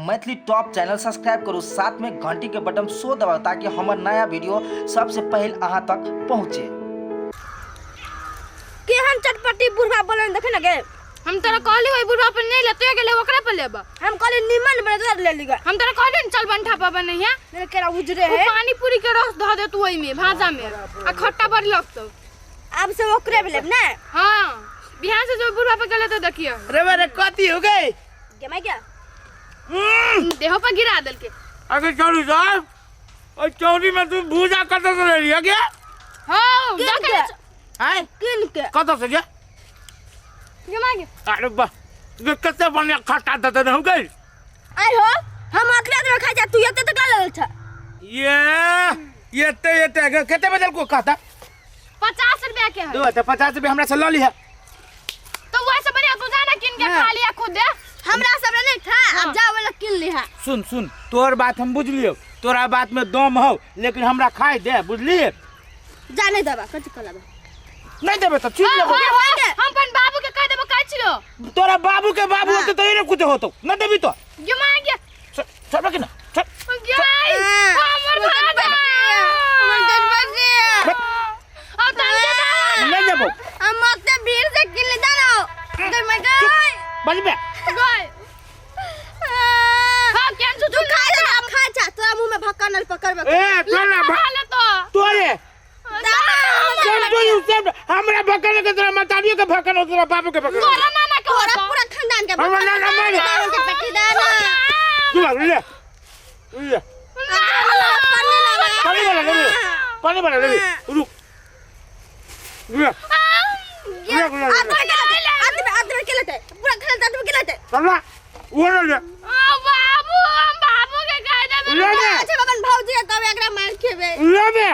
Maithili top channel subscribe करू, साथ में घंटी के बटन सो दबाउ ताकि हमर नया वीडियो सबसे पहले अहाँ तक पहुँचे। केहन चटपटी बुढ़वा बोलन देखे न गे। हम तोरा कहली ओइ बुढ़वा पर नहीं लेते गेले, ओकरा पर लेब। हम कहली निमन बने तो ले लीगा। हम तोरा कहली न चल बंठा पर बने है। मेरे केरा उजरे उ है। पानी पूरी के रस धऽ देतू ओइ में भाजा में आ खट्टा बड़ी लगतौ। अब से ओकरे पे लेब ना। हां, बिहान से जो बुढ़वा पर गेले तो देखियो। रे बे रे कथी हो गई? गे my क्या? देहो पर गिरा देलके। अरे चौरी साहब, ओइ चौरी में तू भूजा कतऽ से लेलियै गे? हां, किन देखे के? आँय? किन के? कतऽ से गे? गे my गे। अरे वाह, गे कते बढ़िया खट्टा दऽ देने हो गई। आइ हो, हम अकेले अकेले खाइ जा, तू एते तऽ का लगल छ? ये एते एते गे कते बदल को कहता? 50 रुपया के है। दू तऽ 50 रुपया हमरा से लऽ लिहे। तो वैसे बढ़िया तू जाना किन के खा लिया खुद दे। हमरा सब नहीं खा, अब जा वाला किन लिहा। सुन सुन, तोहर बात हम बुझलियौ, तोरा बात में दम हौ, लेकिन हमरा खाइ दे, बुझलिए? जा नहीं देबा, कथी कहला बा? नहीं देबे तऽ छीन लेबो। हम अपन बाबू के कह देबो कहै छियो। तोरा बाबू के बाबू होतौ तऽ एने कुछ होतौ, नहीं देबी तो। गे my गे। छोड़बे कि ना? छोड़। गे हमर भाजा। हमर गणपति। अब तन के नहीं देबो। हम मत भीड़ से किन ले जानो। गे my गे। बजबे। गए। हां, केन तू खा जा, हम खा जा, तोरा मुंह में भक्का नल पकड़बे। ए तोरा खा ले तो। तोरे सेम टू you, सेम हमरा भकन के तोरा मतारियो के भकन, तोरा बाबू के भकन। तोरा नाना के तोरा होतो। पूरा खानदान के हमरा नाना मारे। के पेटी दाना। तू ले ले पानी वाला ले, पानी वाला ले, रुक ले ले ले। आदमी के लेते पूरा खानदान आदमी के लेते। चल वो ले ले। आ बाबू, हम बाबू के कह देबे। ले ले। अच्छा बाबन भौजी के कब एकरा मार खेबे। ले बे।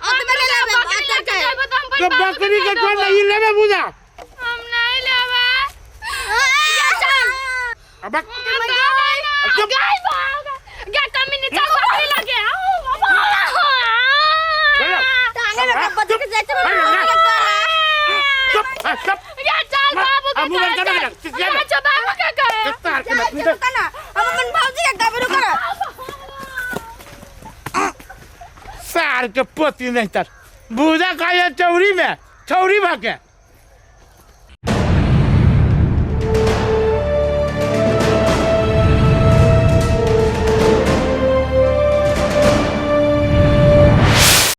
आदमी ले लेबे। बकरी आदमी लेके के जेबे तो हम तो अपन बाबू के बकरी के कह कोन देबो। नहीं लेबे बुझा। हम नहीं लेबे। अब चुप। गाय भाग गे कमी नहीं चल बकरी लगे। आओ बाबा। टांगे में बदल के जाय छै बाबू के तोरा। चुप चुप। ये चल बाबू के अब मुंह बंद कहे, कर ना, चल। चिचिया ना। अच्छा बाबू के कहे। तार के जाय मत छै ना, हम अपन भौजी के कबरू कर। सार के पोती नहीं तर भूजा खाइए चौरी में छौरी भाके।